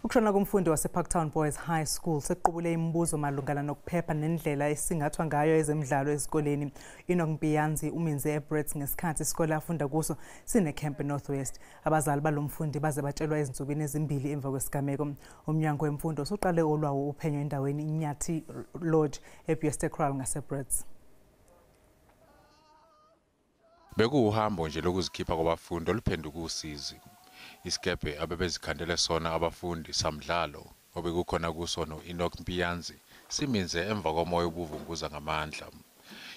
Ukushona komfundi waseParktown Boys High School sekuqubule imibuzo malungana nokuphepha nendlela esingathwa ngayo ezemidlalo ezikoleni. Enoch Mpianzi uminze eBrits ngesikhathi isikole afunda kuso sinekhemp eNorth West. Abazali balomfundi baze batshelwa ezinsukwini ezimbili emva kwesigameko. Umnyango wemfundo usuqale olwawo uphenyo endaweni iNyathi Lodge eBeestekraal ngaseBrits. Bekuwuhambo nje lokuzikhipha kwabafundi oluphenduka usizi. Isikebhe abebezikhandele sona abafundi samdlalo obekukhona kuso no-Enoch Mpianzi siminze emva komoya obuvunguza ngamandla.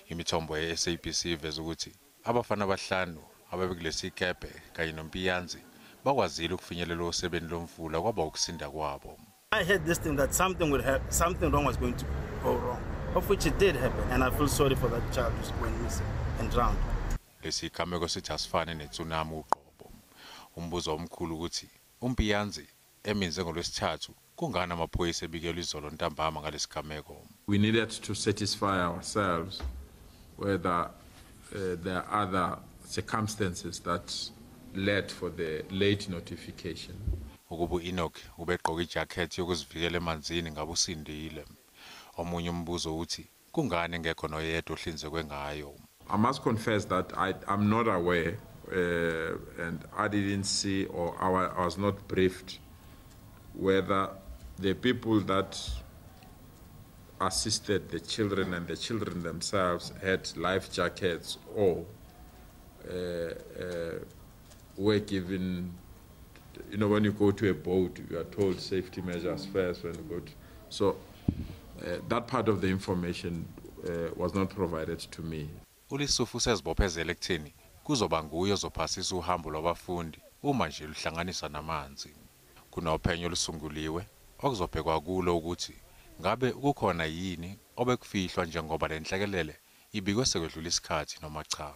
Imithombo ye-SABC iveza ukuthi abafana abahlanu ababekulesi sikebhe kanye noMpianzi bakwazile ukufinyelela osebeni lomfula kwaba ukusinda kwabo. I had this thing that something would happen, something wrong was going to go wrong, of which it did happen, and I feel sorry for that child who went missing and drowned. Lesi sigameko sithi asifane netsunami uqobo. Umbuzo omkhulu ukuthi uMpianzi eminze ngolwesithathu kungani amaphoyisa ebikelwe izolo ntambama ngalesigameko. We needed to satisfy ourselves whether there are other circumstances that led for the late notification. Ukuba u-Enoch ubegqoke ijakhethi yokuzivikela emanzini ngabe usindile. Omunye umbuzo uthi kungani engekho noyedwa ohlinzekwe ngayo. I must confess that I'm not aware and I didn't see or I was not briefed whether the people that assisted the children and the children themselves had life jackets or were given, you know, when you go to a boat, you are told safety measures first when you go to. So that part of the information was not provided to me. ULesufi usezibophezele ekutheni kuzoba nguye ozophasisa uhambo lwabafundi uma nje luhlanganisa namanzi. Kunophenyo olusunguliwe okuzobhekwa kulo ukuthi ngabe kukhona yini obekufihlwa njengoba le nhlekelele ibikwe sekwedlula isikhathi noma cha.